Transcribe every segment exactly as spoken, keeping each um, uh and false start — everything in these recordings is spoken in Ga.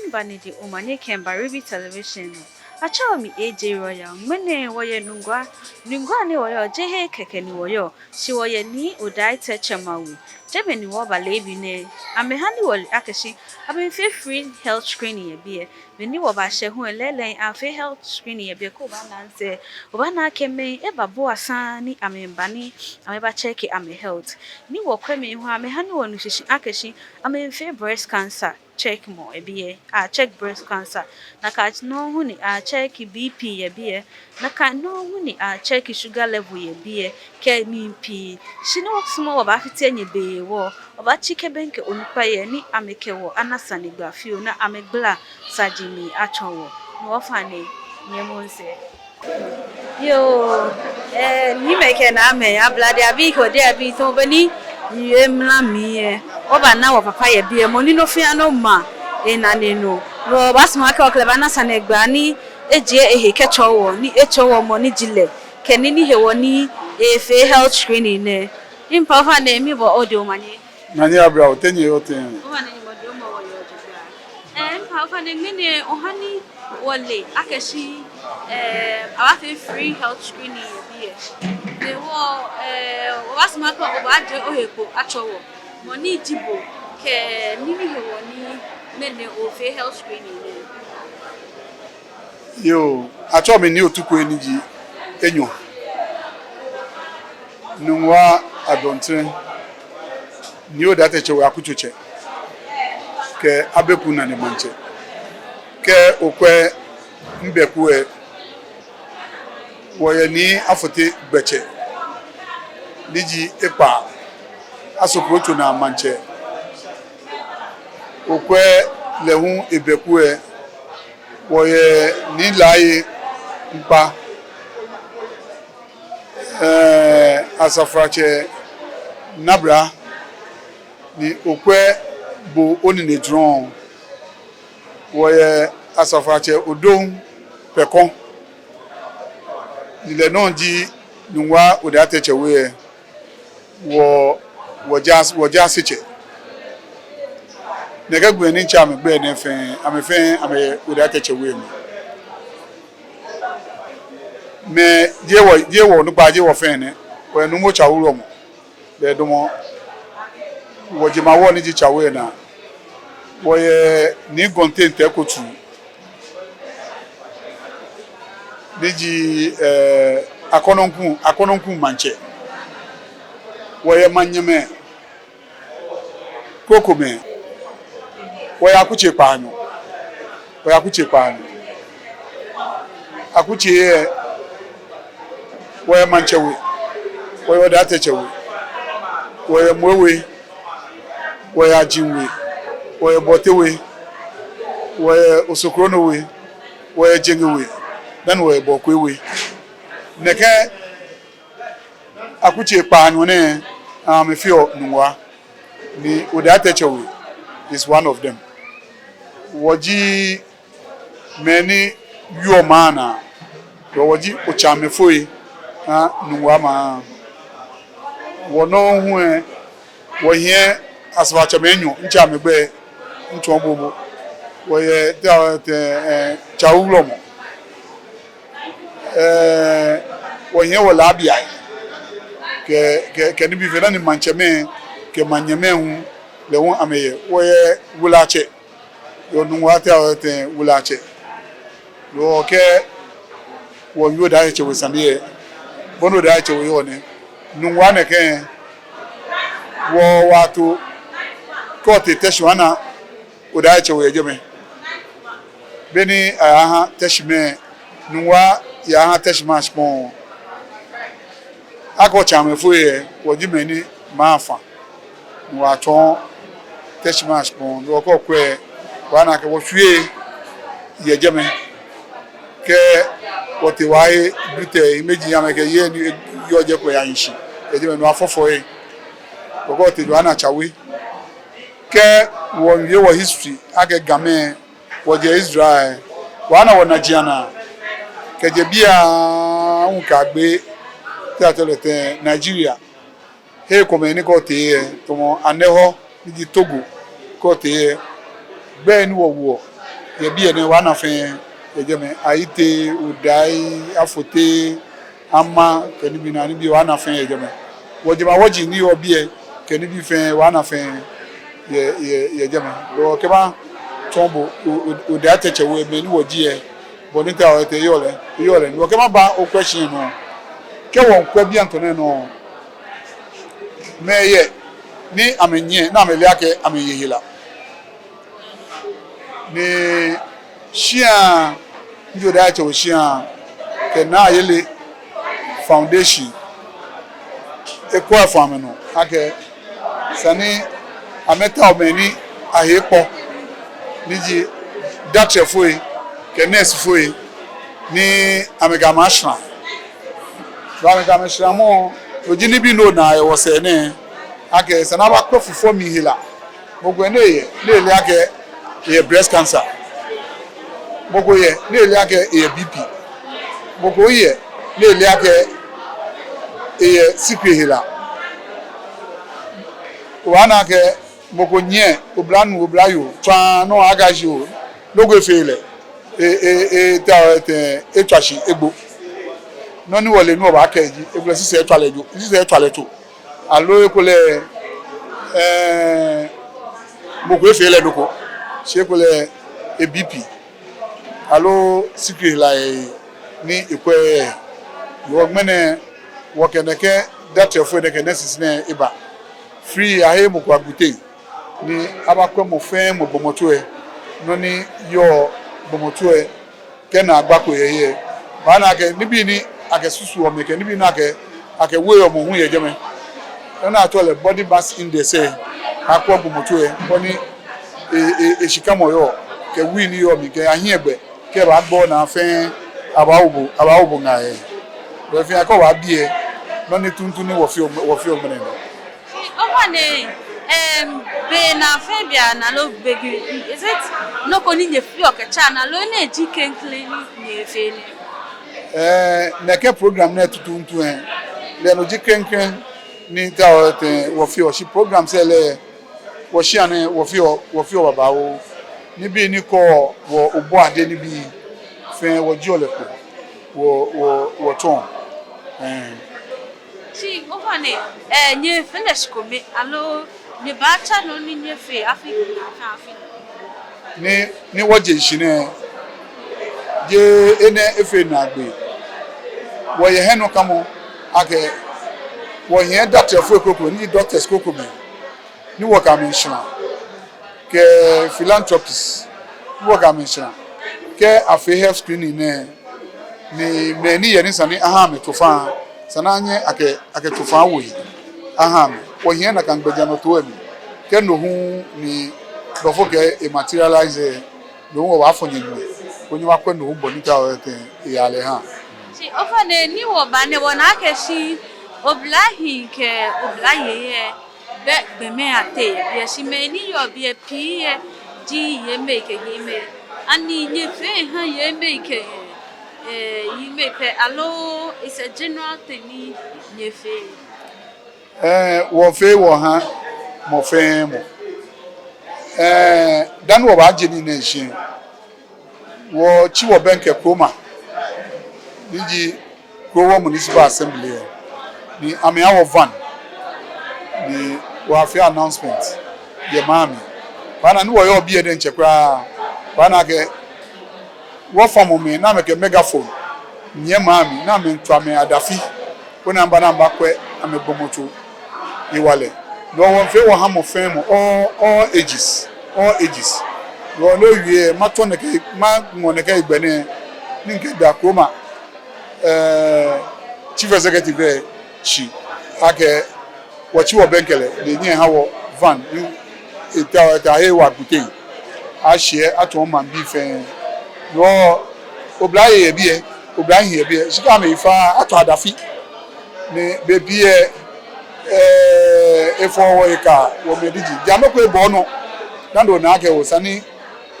Miiba ni ji omanye kɛmiiba Ruby Television nɔ. Atsɛɔ mi A J Royal. Ŋmɛnɛ wɔyɛ Nungua. Nungua ni wɔyɔɔ, jeee he kɛkɛ ni wɔyɔɔ. Shi wɔyɛ Nii Odaitɛ tsɛmɛi awe. Jɛmɛ ni wɔba leebi nɛɛ. Amɛha ni wɔle akɛ shi amɛmiifee free health screening yɛ biɛ. Be ni wɔbashɛ hu lɛ, lɛɛlɛŋ afee health screening yɛ biɛ. Kɛ obaana misɛɛ, obaana akɛ mɛi ebabua sane ni amɛba ni amɛbacheck amɛ health. Ni wɔkwɛ mɛi hu, amɛha ni wɔnu shishi akɛ shi amɛmiifee breast cancer checkmɔ yɛ biɛ. Acheck breast cancer. Nakai nɔŋŋ hu ni acheck B P yɛ biɛ. Nakai nɔŋŋ hu ni acheck sugar level yɛ biɛ, kɛ mɛi pii. Shi ni wɔsumɔɔɔ wɔbafite nyɛ be hewɔ, wɔbaatsi kɛbɛŋkɛ onukpai ni amɛkɛ wɔ ana sane gba fioo ni amɛgbala saji mli atsɔɔ wɔ. Ni wɔfã nɛɛ, nyɛmɔ misɛɛ. Yoo, eh, nyɛmɛi kɛ naamɛi, ablade abii kɛ ode abii, tamɔ bɔ ni nyɛmla mli lɛ, wɔbana wɔ papa yɛ biɛ, mɔ ni nɔ fɛɛ nɔ ma enane nɔ. Wɔbaasumɔ akɛ wɔkɛ lɛ baana sane gba ni ejie ehe kɛtsɔɔ wɔ, ni etsɔɔ wɔ mɔ ni ji lɛ, kɛ nii ni hewɔ ni efee health screening nɛɛ. Mipa, ofainɛ, miibo bo omanye. Manye aba oo, te nyɛyɔɔ tɛŋŋ? Ofainɛ, Nyɔŋmɔ diɛŋtsɛ omɔ wɔ yɛ jogbaŋŋ. Eh, mipa, ofainɛ, ŋmɛnɛ oha ni wɔle akɛ shi, eh, abaafee free health screening yɛ biɛ. Ni wɔ, eh, wɔbaasumɔ akɛ obaajie ohe kpo atsɔɔ wɔ, mɔ ni ji bo, kɛ nii ni hewɔ ni ŋmɛnɛ ofee health screening nɛɛ. Yoo, atsɛɔ mi Nii Otukwei ni ji enyɔ. Nungua Adɔntrɛ, Nii Odaitɛ tsɛ We akutsotsɛ, kɛ Abeku Nane maŋtsɛ. Kɛ okwɛ mibɛku lɛ, wɔyɛ Nii Afote Gbɛtsɛ, ni ji ekpaa, Asokrotso naa maŋtsɛ. Okwɛ lɛ hu ebɛku lɛ, wɔyɛ Nii Laye Ŋkpa, eh, Asafoatsɛ Nabla, ni okwɛ bo onine jurɔ, wɔyɛ Asafoatsɛ Odom Pɛkɔ, ni lɛ nɔŋŋ ji Nungua Odaitɛ tsɛ We lɛ, wɔ, wɔja, wɔjaasetsɛ. Nɛkɛ gbii ni mitsɛ amɛgbɛi nɛɛ fɛɛ, amɛ fɛɛ amɛyɛ Odaitɛ tsɛ We mli. Mɛi, jeee wɔ, jeee wɔnukpa, jeee wɔ fɛɛ nɛ, wɔyɛ Nuumo Tsawe Wulɔmɔ. Lɛ edamɔ wɔjemawɔŋ ni ji Tsawe lɛ naa. Wɔyɛ Nii Gɔnten Tɛkotu, ni ji, eh, Akɔnɔnku, Akɔnɔnku maŋtsɛ. Wɔyɛ manyɛmɛi krokomɛi. Wɔyɛ akutsei kpaanyɔ. Wɔyɛ akutsei kpaanyɔ. Akutsei lɛ, wɔyɛ Maŋtsɛ We, wɔyɛ Odaitɛ tsɛ We, wɔyɛ Moe We, wɔyɛ Agyin We, wɔyɛ Bɔte We, wɔyɛ Osokrono We, wɔyɛ Jeŋge We, dani wɔyɛ Bɔkɔɛ We. Nɛkɛ akutsei kpaanyɔ nɛɛ, amɛfeɔ Nungua, ni Odaitɛ tsɛ We is one of them. Wɔji mɛi ni wieɔ maŋ naa, wɔji otsaamɛfoi aha Nungua maŋ. Wɔnɔ hu lɛ, wɔhiɛ asafoatsɛmɛi enyɔ, mitsɛ amɛgbɛi, mitsɔɔ bo bo. Wɔyɛ, te, te, eh, Tsawe Wulɔmɔ. Eh, wɔhiɛ wɔ Labiai. Kɛ, kɛ, kɛ nibii fɛɛ, dani maŋtsɛmɛi kɛ manyɛmɛi hu, lɛ hu amɛyɛ. Wɔyɛ Wulatsɛ. Yɔɔ Nungua, te, te, Wulatsɛ. Yɔɔ kɛ wɔyɔɔ Odaitɛ tsɛ We sane lɛ, bɔ ni Odaitɛ tsɛ We yɔɔ nɛɛ, Nungua nɛkɛ, wɔ, wɔto, kɛ otee Teshie ana Odaitɛ tsɛ We yɛ jɛmɛ. Beni ayaha Teshie mɛi, Nungua yaha Teshie maŋ shikpɔŋ. Akɛ otsaamɛfoi lɛ, wɔji mɛi ni maŋ fa. Ni wɔtsɔɔ Teshie maŋ shikpɔŋ, ni wɔkɛ okwɛ, wɔna akɛ wɔshwie yɛ jɛmɛ. Kɛ wɔtee wɔhe Dutɛ, Imejii, amɛkɛ yei ni yɔɔ jɛi kɔ yahi shi yɛ jɛmɛ, ni wɔfɔfɔ yei. Wɔkɛ otee jɔ ana Tsawe. Kɛ wɔwie wɔ history, akɛ Gamɛi, wɔjɛ Israel, wɔna wɔnajiaŋ naa. Kɛjɛ bianɛ kɛyagbe, te atsɛɔ lɛ tɛŋŋ, Nigeria. Hei komɛi ni kɛ otee lɛ, tamɔ Anɛhɔ ni ji Togo, kɛ otee lɛ, gbɛi ni wɔwoɔ, Yɛ biɛ nɛɛ wɔna fɛɛ yɛ jɛmɛ. Ayitey, Odai, Afotey, Ama, kɛ nibii nɛɛ, nibii wɔna fɛɛ yɛ jɛmɛ. Wɔjemawɔji ni yɔɔ biɛ kɛ nibii fɛɛ wɔna fɛɛ yɛ, yɛ, yɛ jɛmɛ. Loo kɛ matsɔɔ bo, o, o, Odai Tɛtsɛ We mɛi ni wɔji lɛ, bɔ ni Tawɛ Tɛtsɛ yɔɔ lɛ, yɔɔ lɛ. Loo kɛ maba o question nɔ, kɛ wɔkwɛ bianɛ tɔnɛ nɔ, mɛi yɛ ni amɛnyiɛ, ni amɛle akɛ amɛye hela. Ni shia, ni ji Odai Tɛtsɛ We shia, kɛ Naa Ayele Foundation, ekwɛ efɔ̃ amɛnɔ akɛ esa ni amɛtao mɛi ni ahe kpɔ, ni ji datrɛfoi kɛ nɛɛsifoi, ni amɛkɛ amɛ ashara. Loo amɛkɛ amɛ sharamɔ, no ji nibii ni ona yɛ wɔsɛɛ nɛɛ, akɛ esa ni abakwɛ fufɔ mli hela. Mɔ ko yɛ ni eyɛ, ni ele akɛ eyɛ breast cancer. Mɔ ko yɛ, ni ele akɛ eyɛ B P. Mɔ ko yɛ, ni ele akɛ eyɛ sikre hela. Obaana akɛ mɔ ko nyiɛ, oblanuu, oblayoo, tswa nɔ agashi oo, nɔ ko efee lɛ, e, e, e, Tawɛ Tɛtsɛ, etswa shi egbo. Nɔ ni wɔle ni wɔbaakɛɛ ji, ekolɛ sisɛ etswa lɛ jo, sisɛ etswa lɛ tso. Aloo ekolɛ, ɛɛ, mɔ ko efee lɛ nɔ ko, shi ekolɛ e-B P, aloo sikre hela ni ekwɛɛɛ. Wɔ ŋmɛnɛ, wɔkɛ nɛkɛ datrɛfoi nɛɛ kɛ nurses nɛɛ eba. Free, aheee mɔ ko agbute. Ni abakwɛ mɔ fɛɛ mɔ gbɔmɔtso lɛ, nɔ ni yɔɔ gbɔmɔtso lɛ, kɛ naagba ko yɛ he lɛ, obaana akɛ nibii ni akɛsusuɔ mli kɛ nibii ni akɛ, akɛwoɔ mɔ hu yɛ jɛmɛ. Nɔ ni atsɛɔ lɛ body mass index lɛ, akwɛ gbɔmɔtso lɛ, bɔ ni e, e, eshikamɔ yɔɔ, kɛ weight ni yɔɔ mli, kɛ ahiɛgbɛ, kɛ ebaagbo naa fɛɛ, abaawo bo, abaawo bo ŋaa yɛ. Bɛ fɛɛ akɛ obaabi lɛ, nɔ ni tuuntu ni wɔfeɔ, wɔfeɔ ŋmɛnɛ nɛ. Ofainɛ, em, be naa fɛɛ be naa loo be gbi, is it nɔ ko ni nyɛfeɔ kɛtsaa naa loo enɛ ji klɛŋklɛŋ ni nyɛfeɔ nɛ? Ɛɛ, nɛkɛ program nɛɛ tuuntu lɛ, lɛ no ji klɛŋklɛŋ ni Tawɛ Tɛtsɛ wɔfeɔ, shi programs lɛ, wɔshia nɛɛ wɔfeɔ, wɔfeɔ babaoo. Nibii ni kɔɔ wɔ obɔade nibii fɛɛ wɔjieɔ lɛ kpo, wɔ, wɔ, wɔtsɔɔ. Ɛɛ. Shi ofainɛ, ɛɛ, nyɛfeɔ lɛ shikome, aloo nyɛbaatsa nɔ ni nyɛfeɔ afi nɔ fɛɛ afi nɔ? Ni, ni wɔje shishi nɛɛ, jeee enɛ efee naagbee. Wɔyɛ hiɛnɔkamɔ akɛ wɔhiɛ datrɛfoi krokomɛi, ni ji doctors krokomɛi, ni wɔkɛ amɛ ashara, kɛ philanthropists, ni wɔkɛ amɛ ashara, kɛ afee health screening nɛɛ, ni mɛi ni yɛ ni esa ni aha amɛ tsofa, esa ni anyɛ akɛ, akɛ tsofa awo he aha amɛ. Wɔhiɛ nakai gbɛjianɔtoo lɛ mli, kɛ no hu ni blɔfo kɛɛ e-materialize lɛ, no hu wɔbaafɔ nyɛ nine, koni nyɛbakwɛ no hu bɔ ni Tawɛ Tɛtsɛ eyaa lɛ ehaa. Shi ofainɛ, ni wɔba nɛɛ wɔna akɛ shi oblahii kɛ oblayei lɛ, bɛ gbɔmɛi ateŋ yɛ biɛ, shi mɛi ni yɔɔ biɛ pii lɛ ji yemɛi kɛ hiimɛi. Ani nyɛfeɔ ha yemɛi kɛ, ɛɛ, hiimɛi pɛ, aloo it's a general thing ni nyɛfeɔ? Ɛɛ, wɔfeɔ wɔha mɔ fɛɛ mɔ. Ɛɛ, dani wɔbaaje nii nɛɛ shishi, wɔtsi wɔbɛŋkɛ Kroma, ni ji Krowor Municipal Assembly lɛ, ni amɛha wɔ van, ni wɔyafee announcement yɛ maŋ mli. Obaana ni wɔyɔɔ biɛ diɛŋtsɛ kwraa, obaana akɛ wɔfamɔ mɛi ni amɛkɛ megaphone nyiɛ maŋ mli, ni amɛmiitswa amɛ adafi, koni amɛba ni amɛbakwɛ amɛgbɔmɔtso hewalɛ. No wɔfeɔ wɔha mɔ fɛɛ mɔ, all, all ages, all ages. No ni owie, matsɔ nɛkɛ, maŋɔ nɛkɛ hegbɛ nɛɛ, ni mikɛda Kroma, ɛɛ, Chief Executive lɛ shi akɛ wɔtsi wɔbɛŋkɛ lɛ, ni enyɛ eha wɔ van, ni eta, eta he wɔ agbute. Ashiɛ atsɔɔ maŋbii fɛɛ. Wɔ oblayei yɛ biɛ, oblahii yɛ biɛ, shi kɛ amɛyi fa, atswa adafi. Ni bei pii lɛ, ɛɛ, efɔɔ wɔ eka, wɔmɛi diji. Ja nɔ ko ebɔ onɔ, dani ona akɛ esa ni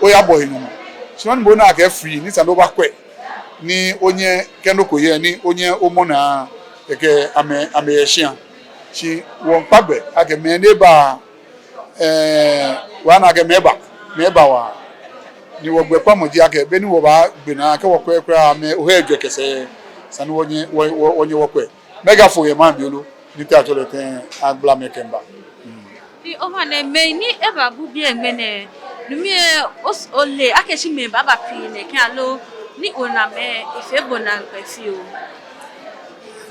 oyabɔ he nyɔmɔ. Shi nɔ ni bo ona akɛ free, ni esa ni obakwɛ, ni onyɛ kɛ nɔ ko yɛ, ni onyɛ omɔ naa, kɛkɛ amɛ, amɛyɛ shia. Shi wɔmiikpa gbɛ akɛ mɛi ni eba, ɛɛ, wɔna akɛ mɛi eba, mɛi eba waa. Ni wɔgbɛkpamɔ ji akɛ, be ni wɔbaagbe naa kɛ wɔkwɛ kwraa mɛi ohai ejwɛ kɛ sɛɛ, esa ni wɔnyɛ, wɔ, wɔ, wɔnyɛ wɔkwɛ. Mɛɛ gafo yɛ maŋ biɛ lo, ni tɛ atsɔ lɛ tɛŋŋ agbla mɛi kɛmiiba. Ni ofainɛ mɛi ni ebabu biɛ ŋmɛnɛ, no mli lɛ, os-, ole akɛ shi mɛi baaba pii nɛkɛ aloo, ni ona mɛi efee bo naakpɛɛ fioo?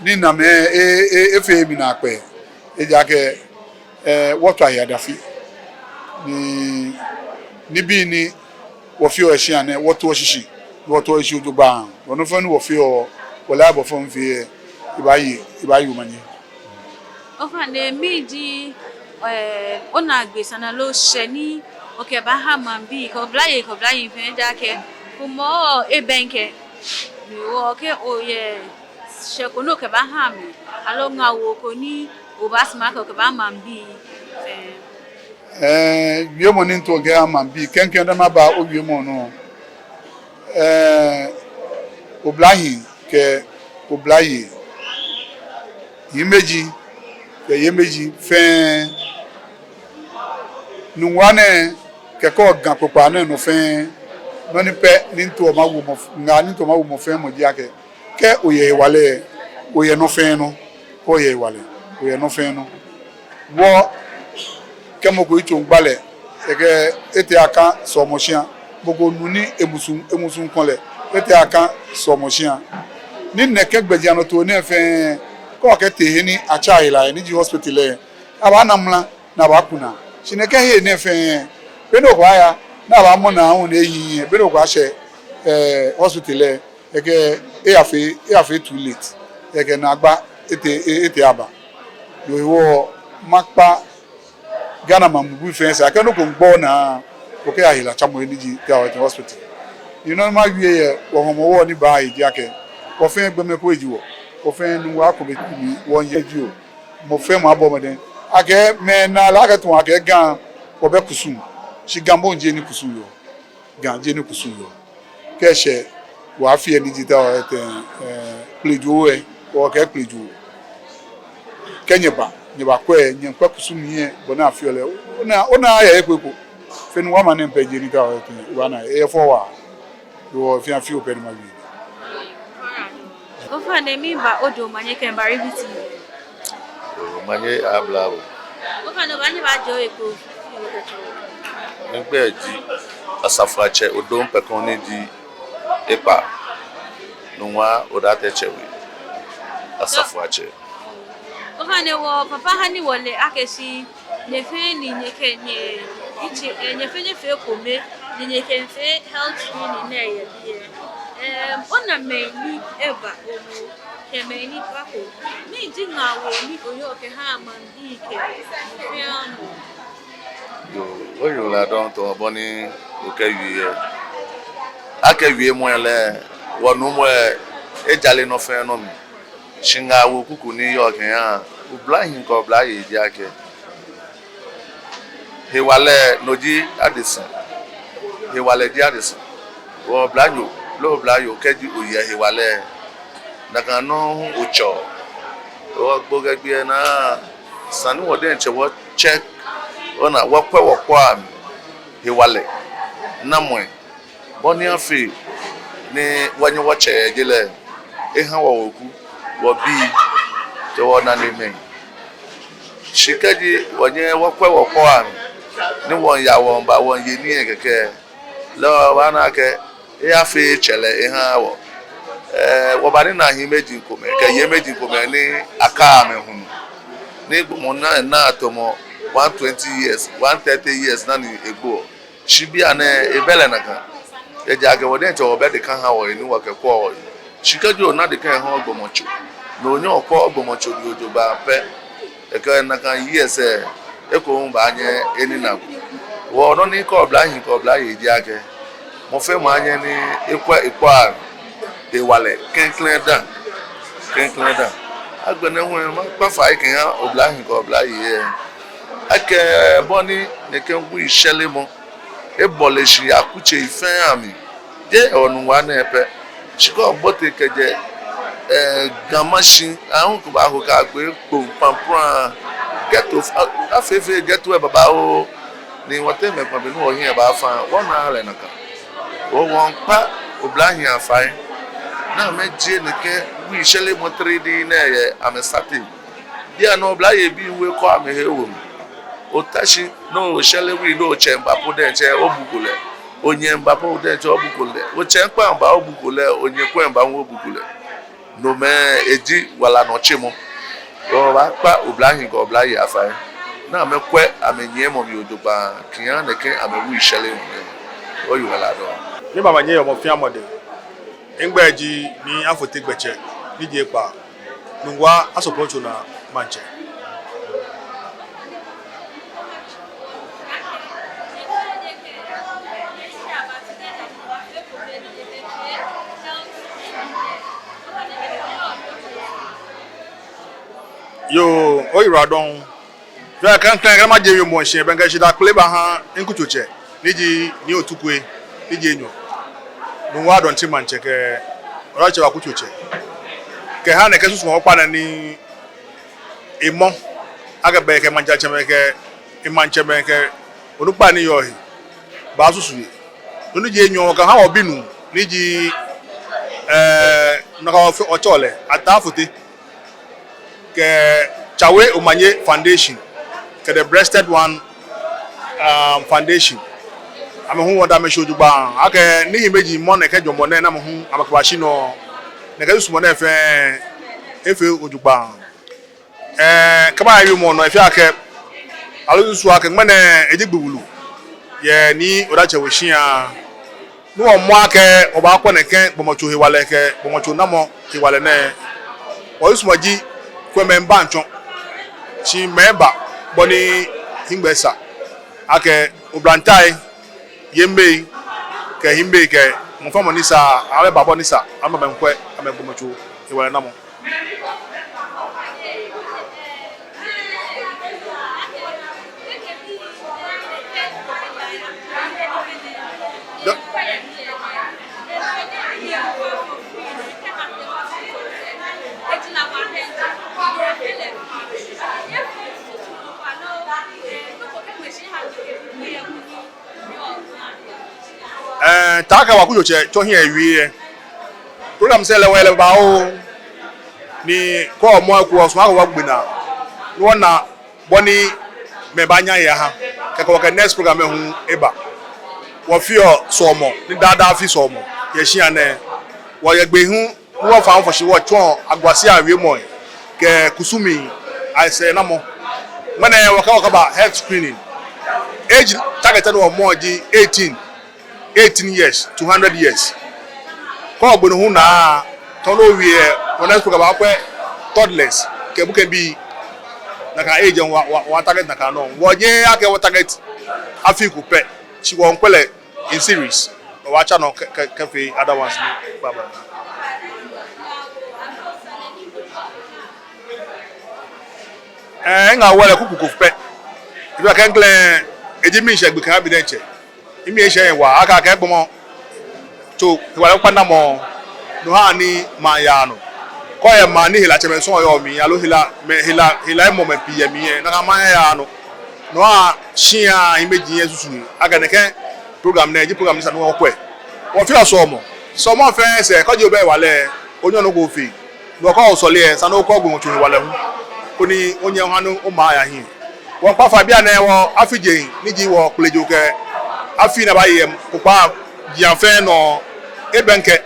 Ni na mɛi e, e, efee mi naakpɛɛ, ejaakɛ, eh, wɔtswa he adafi. Ni, nibii ni wɔfeɔ yɛ shia nɛɛ, wɔtoɔ shishi, wɔtoɔ shishi jogbaŋŋ. Nɔ fɛɛ nɔ ni wɔfeɔ, wɔlaa bɔ fɛɛ bɔ ni wɔfeɔ, ebaaye, ebaaye omanye. Ofainɛ mɛni, eh, onaagbee sane loo shɛ ni okɛbaaha maŋbii, kɛ oblayei, kɛ oblayei fɛɛ, ejaakɛ, kumɔ ebɛŋkɛ, ni wɔkɛ oyɛ shɛ ko ni okɛbaaha amɛ, aloo ŋaawoo ko ni obaasumɔ akɛ okɛbaha maŋbii fɛɛ. Eh, wiemɔ ni mito mikɛha maŋbii, klɛŋklɛŋ dani maba owiemɔ nɔ. Eh, oblahii kɛ oblayei, hiimeji kɛ yeimeji fɛɛ, Nuŋua nɛɛ kɛ Ga kpokpaa nɛɛ nɔ fɛɛ, nɔ ni pɛ ni mito mawo mɔ, ŋaa ni mito mawo mɔ fɛɛ mɔ ji akɛ, kɛ oyɛ hewalɛ, oyɛ nɔ fɛɛ nɔ. Kɛ oyɛ hewalɛ, oyɛ nɔ fɛɛ nɔ. Wɔ, kɛ mɔ ko yitso miigba lɛ, ekɛɛ etee akɛ sɔlemɔ shia, mɔ ko nu ni emusuŋ, emusuŋ kɔlɛ, etee akɛ sɔlemɔ shia. Ni nɛkɛ gbɛjianɔtoo nɛɛ fɛɛ, kɛ okɛtee he ni atsɛɔ he la, ni ji hospital lɛ, abaana mra ni abaaku naa. Shi nɛkɛ hei nɛɛ fɛɛ, be ni okɛbaaya ni abaamɔ naa hu ni ehiii, be ni okɛbaashɛ, eh, hospital lɛ, ekɛɛ eyafee, eyafee too late. Ekɛɛ naagba etee, e-, etee aba. No hewɔ makpa Ghana maŋ muu fɛɛ sɛɛ akɛ nɔ ko miigba onaa, okɛya helatsamɔhe ni ji Tɛi Hɔɔ Tɛi Hospital. Ni nɔ ni mawie yɛ wɔ Hɔmɔwɔ ni baa he ji akɛ, wɔ fɛɛ gbɔmɛi komɛi ji wɔ, wɔ fɛɛ Nuŋua komɛi ni wɔyɛ ji wɔ. Mɔ fɛɛ mɔ abɔ mɔdɛŋ akɛ, mɛi naa lɛ akɛ tamɔ akɛ Ga, wɔbɛ kusum. Shi Ga moŋ jeee he ni kusum yɔɔ. Ga jeee he ni kusum yɔɔ. Kɛ eshɛ wɔ afi lɛ ni ji Tɛi Hɔɔ Tɛi, eh, Kplejoo lɛ, wɔkɛɛ Kplejoo. Kɛ nyɛba, nyɛbakwɛ, nyɛkwɛ kusum lɛ, bɔ ni afeɔ lɛ. Ona, ona yɛ he ko he ko. Fɛɛ Nuŋua maŋ nɛɛ pɛ ji he ni Tɛi Hɔɔ Tɛi, wɔna, eyɛ fɛo waa. Wɔ fɛɛ afi opɛ ni mawie. Ofainɛ miiba odo omanye kɛ Bari B T V. Omanye abla bo. Ofainɛ obaanyɛ obaajie ohe ko. Migbɛi ji Asafoatsɛ Odom Pɛkɔn ni ji ekpaa. Nuŋua Odartey Tsɛwɛ. Asafoatsɛ. Ofainɛ wɔ papa ha ni wɔle akɛ shi nyɛ fɛɛ ni nyɛkɛ nyɛ, itsɛ, eh, nyɛ fɛɛ nyɛfee ekome, ni nyɛkɛfee health screening nɛɛ yɛ biɛ. Em, ona mɛi ni eba, omo, kɛ mɛi ni bako. Mɛni ji ŋaawoo ni oyɔɔ kɛha maŋbii kɛ mɔ fɛɛ mɔ? Yoo, oyiwaladɔŋŋ tamɔ bɔ ni okɛwie lɛ. Akɛ wiemɔ lɛ, wɔnuumo lɛ, ejale nɔ fɛɛ nɔ mli. Shi ŋaawoo kuku ni yɔɔ kɛha oblahii kɛ oblayei ji akɛ, hewalɛ no ji adesã. Hewalɛ ji adesã. Wɔ oblanyo, loo oblayoo kɛji oyɛ hewalɛ, nakai nɔŋŋ hu otsɛɔ. Wɔ gbɔkɛ gbi lɛ naa, esa ni wɔ diɛŋtsɛ wɔ check, ona wɔkwɛ wɔkpɔi amli hewalɛ, namɔ bɔ ni afee ni wɔnyɛ wɔtsɛ yɛ je lɛ, eha wɔweku, wɔbii, kɛ wɔnanemɛi. Shi kɛji wɔnyɛɛɛ wɔkwɛ wɔkpɔi amli, ni wɔyaa wɔbaa wɔyeɔ nii lɛ kɛkɛ, lɛ obaana akɛ, eyafee etsɛlɛ eha wɔ. Ɛɛ, wɔbanina hiimeji komɛi, kɛ yeimeji komɛi ni akaa amɛ hulu. Ni gbɔmɔ naa, naa tamɔ one twenty years, one thirty years dani egboɔ. Shi bianɛ ebɛ lɛ nakai. Ejaakɛ wɔ diɛŋtsɛ wɔbɛ dekã ha wɔhe ni wɔkɛkwɛɔ wɔhe. Shi kɛji ona dekã eha ogbɔmɔtso, ni onyɛ okwɛ ogbɔmɔtso lɛ jogbaŋŋ pɛ, ekɛ nakai years lɛ, eko hu baanyɛ enina bo. Wɔ nɔ ni kɛha oblahii kɛ oblayei ji akɛ, mɔ fɛɛ mɔ anyɛ ni ekwɛ ekpɔi hewalɛ klɛŋklɛŋ dã. Klɛŋklɛŋ dã. Agbɛnɛ hu lɛ, makpa fai kɛha oblahii kɛ oblayei lɛ akɛ bɔ ni nɛkɛ wui shɛlemɔ ebɔle shi yɛ akutsei fɛɛ amli, jeee yɛ wɔ Nuŋua nɛɛ pɛ. Shi kɛ obote kɛjɛ, ɛɛ, Ga Mashi, aahu kɛbaho Kaagbe, Kpone, Pampram, ghetto, a-, afeefee ghetto lɛ babaoo, ni wɔteŋ mɛi komɛi be ni wɔhiɛ baafa, wɔnaaa lɛ nakai. Wɔ, wɔmiikpa oblahii afai ni amɛjie nɛkɛ wii shɛremɔ titri nɛɛ yɛ amɛsateŋ. Bianɛ oblayei bii hu ekɔ amɛhe ewo mli. Ota shi ni oshɛre wii ni otsɛ miiba po diɛŋtsɛ obuko lɛ. Onyɛ miiba po diɛŋtsɛ obuko lɛ. Otsɛ mikpaa miiba obuko lɛ. Onyɛ kwɛ miiba hu obuko lɛ. Nomɛi eji wala nɔ tsemɔ. Wɔbaakpa oblahii kɛ oblayei afai ni amɛkwɛ amɛnyiɛmɔ mli jogbaŋŋ kɛha nɛkɛ amɛwii shɛremɔ nɛɛ. Wɔyiwaladɔŋŋ. Nyɛmɛa nyɛyɔɔ mɔ fɛɛ mɔ dɛŋ. Migbɛi ji Nii Afote Gbɛtsɛ, ni ji ekpaa, Nungua Asɔkplɔtsonaa Maŋtsɛ. Yoo, oyiwaladɔŋŋ. Fɛɛ klɛŋklɛŋ, kɛ maje wiemɔ shishi, bɛ mikɛ shidaa kpele baha mikutsotsɛ, ni ji Nii Otukwe, ni ji enyɔ, Nungua Dɔnti Maŋtsɛ kɛ Ɔdatsɛ Wa kutsotsɛ, kɛha nɛkɛ susumɔ kpakpa nɛɛ ni emɔ, akɛ bɛ kɛ maŋtsɛmɛi kɛ emaŋtsɛmɛi kɛ onukpai ni yɔɔ he baasusu he. Nɔ ni ji enyɔ, wɔkɛha wɔ binuu, ni ji, ɛɛ, nakai wɔtsɛɔ lɛ Ataa Afote kɛ Tsawe Omanye Foundation, kɛ The Breasted One, um, Foundation. Amɛ hu wɔda amɛ shi jogbaŋŋ. Akɛ nihiŋmɛi ji mɔ nɛkɛ jɔɔmɔ nɛɛ ni amɛ hu amɛkɛbashi nɔ. Nɛkɛ susumɔ nɛɛ fɛɛ efee jogbaŋŋ. Ɛɛ, kɛ maye wiemɔ nɔ, efeɔ akɛ, aloo misusuɔ akɛ ŋmɛnɛ eji gbi wulu yɛ Nii Ɔdatsɛ We shia. Ni wɔmɔ akɛ wɔbaakwɛ nɛkɛ gbɔmɔtso hewalɛ kɛ gbɔmɔtso namɔ hewalɛ nɛɛ, wɔsusumɔ ji akɛ mɛi miiba miitsɔ, shi mɛi eba bɔ ni hiŋmɛi sa, akɛ oblantai, yemei kɛ hiŋmɛi kɛ mɔ fɛɛ mɔ ni sa, amɛba bɔ ni sa, amɛba amɛkwɛ amɛgbɔmɔtso hewalɛ namɔ. Ɛɛ, taakɛ Wa kutsotsɛ tsɔ hiɛ ewie lɛ, programs lɛ wɔyɛ lɛ babaoo. Ni kɛ wɔmɔ eko lɛ, wɔsumɔɔ akɛ wɔgbe naa ni wɔna bɔ ni mɛi baanyɛ aye aha, kɛkɛ wɔkɛ next program lɛ hu eba. Wɔfeɔ sɔlemɔ, ni daa daa afee sɔlemɔ yɛ shia nɛɛ. Wɔyɛ gbɛ hu ni wɔfã wɔfɔ̃ shi wɔtsɔɔ agwasia awiemɔi kɛ kusumii asɛɛnamɔ. Ŋmɛnɛ wɔkɛ wɔkɛba health screening. Age target ni wɔmɔɔ ji eighteen, eighteen years to hundred years. Kɛ ogbe no hu naa, tamɔ nɔ ni owie lɛ, wɔ next program wɔbaakwɛ toddlers kɛ gbekɛbii. Nakai age lɛ wɔ, wɔ, wɔtarget nakai nɔ. Wɔnyɛɛɛ akɛ wɔtarget afii ko pɛ, shi wɔmiikwɛ lɛ in series. Wɔbaatsa nɔ kɛ, kɛ, kɛfee other ones ni baaba. Ɛɛ, miŋa wɔ lɛ kuku ko pɛ. Ebi akɛ ŋkɛlɛ, eji miishɛɛ gbi kɛha be diɛŋtsɛ. Mimii eshɛ miyiwala akɛ akɛ gbɔmɔtso hewalɛ kpakpa namɔ, no haa ni maŋ yaa nɔ. Kɛ oyɛ maŋ ni helatsɛmɛi sɔŋŋ yɔɔ mli, aloo hela, mɛi hela, hela emɔ mɛi pii yɛ mli lɛ, nakai maŋ lɛ yaaa nɔ. No haa shia hiɛmɛiji lɛ susu he akɛ nɛkɛ program nɛɛ ji program ni sa ni wɔkwɛ. Wɔfeɔ sɔlemɔ. Sɔlemɔ fɛɛ sɛɛ, kɛji obɛ hewalɛ lɛ, onyɛɔ nɔ ko ofee. No kɛ osɔle lɛ, esa ni okɔ gbɔmɔtso hewalɛ hu, koni onyɛ oha ni omaŋ aya hiɛ. Wɔmiikpa fai, bianɛ wɔ afi jeŋ, ni ji wɔ kpelejo kɛ afii ni abaaye yɛ kpokpaa jiaŋ fɛɛ nɔ, ebɛŋkɛ.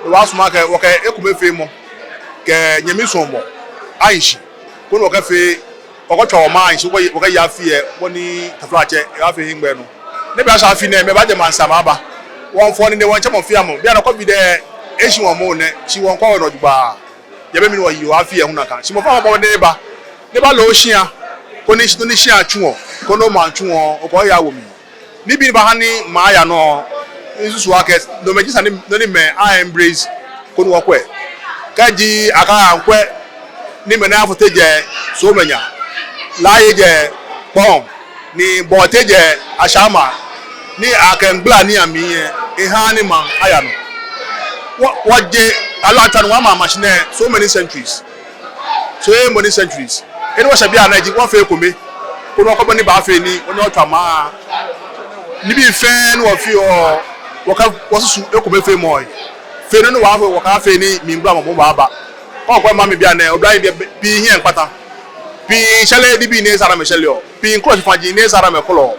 Wɔbaasumɔ akɛ wɔkɛ ekomefeemɔ kɛ nyɛmi suɔmɔ ahi shi, koni wɔkɛfee, wɔkɛtswa wɔmaŋ ahi shi, wɔkɛ, wɔkɛye afi lɛ bɔ ni taflatsɛ ebaafee hiɛŋmɛi nɔ. Ni eba sha afi nɛɛ, mɛi baajɛ maŋsɛɛ amɛba. Wɔmiifɔ̃ nine, wɔmiitsɛ mɔ fɛɛ mɔ. Bianɛ COVID lɛ eshi wɔ moŋ nɛ, shi wɔmiikwɛ wɔnɔ jogbaŋŋ. Yɛ be mli ni wɔyeɔ afi lɛ hu nakai. Shi mɔ fɛɛ mɔ bɔ ni eba, ni ebalo oshia, koni shi, ni shia atsu wɔ, koni omaŋ atsu wɔ, okɛ ohe awo mli. Nibii ni baaha ni maŋ aya nɔ, misusuɔ akɛ nomɛi ji sane ni, nɔ ni mɛi a-embrace, koni wɔkwɛ. Kɛji akɛɛ miikwɛ ni Mɛnɛ Afote jɛ Soomenya, Laye jɛ Kpone, ni Bawuta jɛ Ashaiman, ni akɛmiigbala nii amli lɛ, ehaaa ni maŋ aya nɔ. Wɔ, wɔje, aloo atswa ni wɔha maŋ machine lɛ so many centuries. So many centuries. He ni wɔshɛ bianɛ ji wɔfee ekome, koni wɔkwɛ bɔ ni abaafee ni wɔnyɛ wɔtswa maŋ. Nibii fɛɛ ni wɔfeɔ, Wɔkɛ wɔsusu ekomefeemɔ lɛ. Fee nɔ ni wɔfee, wɔkafee ni mligbalamɔ baaba. Kɛ okwɛ maŋ mli bianɛ, oblahii pii hiɛ miikpata. Pii shɛreɔ nibii ni esa ni amɛshɛreɔ. Pii miikwɛ tsofaji ni esa ni amɛkwɛɔ.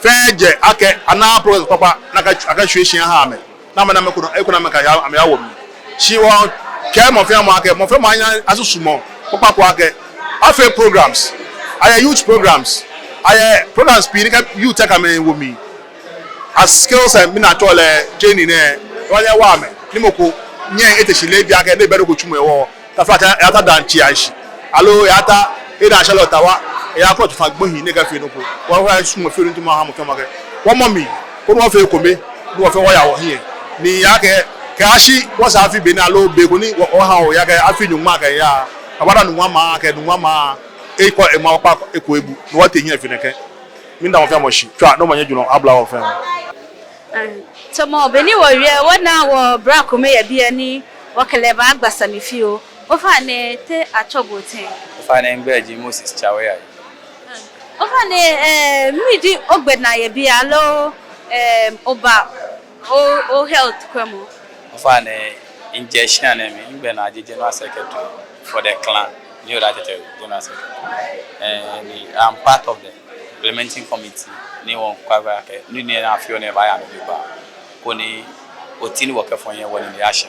Fɛɛ jɛ akɛ anaaa progress kpakpa ni akɛ, akɛshwie shi aha amɛ. Ni amɛ, ni amɛkɔ nɔ, ekɔ nɔ amɛkaya, amɛyawo mli. Shi wɔkɛɛ mɔ fɛɛ mɔ akɛ, mɔ fɛɛ mɔ aya esusumɔ kpakpa ko akɛ, afee programs, ayɛ youth programs, ayɛ programs pii ni kɛ youth lɛ kɛ amɛwo mli. As skills lɛ, mɛi ni atsɔɔ lɛ training lɛ, wɔnyɛ wɔha amɛ. Ni mɔ ko nyɛŋ ete shi lɛ, ebi akɛ, ni ebɛ nɔ ko tsumɔ yɛ wɔ. Taflatsɛ, eyata daŋ tsi anshi. Aloo eyata, ena shɛlɔ tawa, eyakwɛ tsofa gbohii ni ekɛfee nɔ ko. Wɔfɛɛ sumɔɔ fɛɛ ni tumɔ aha mɔ fɛɛ mɔ akɛ, wɔmɔ mli, koni wɔfee ekome, ni wɔfɛɛ wɔya wɔhiɛ. Ni ejaakɛ, kɛyashi wɔsɛɛ afi benɛ aloo be ko ni wɔ, wɔha wɔya kɛ afi nyɔŋma kɛya. Abada nungwama kɛ nungwama, ekɔ ema wɔkpa eko ebu, ni wɔtee hiɛ fe nɛkɛ. Miida mɔ fɛɛ mɔ shi, tswa, ni omanye julɔ abla wɔ fɛɛ. Eh, tamɔ bɔ ni wɔwie, wɔna wɔ bra kome yɛ biɛ ni wɔkɛ lɛ baagba sane fioo. Ofainɛ, te atsɛɔ bo tɛŋŋ? Ofainɛ, migbɛi ji Moses Tsawei Ayi. Ofainɛ, eh, mɛni ji ogbɛnaa yɛ biɛ aloo, eh, oba o, o health kwɛmɔ? Ofainɛ, mijɛ shia nɛɛ mli, migbɛnaa ji General Secretary for the clan, Nii Odaitete General Secretary. Eh, ni I'm part of the implementing committee ni wɔmiikpa gbɛ akɛ nii ni afeɔ nɛɛ baaya nɔ jogbaŋŋ, koni oti ni wɔkɛfɔ hiɛ wɔnine aya shi.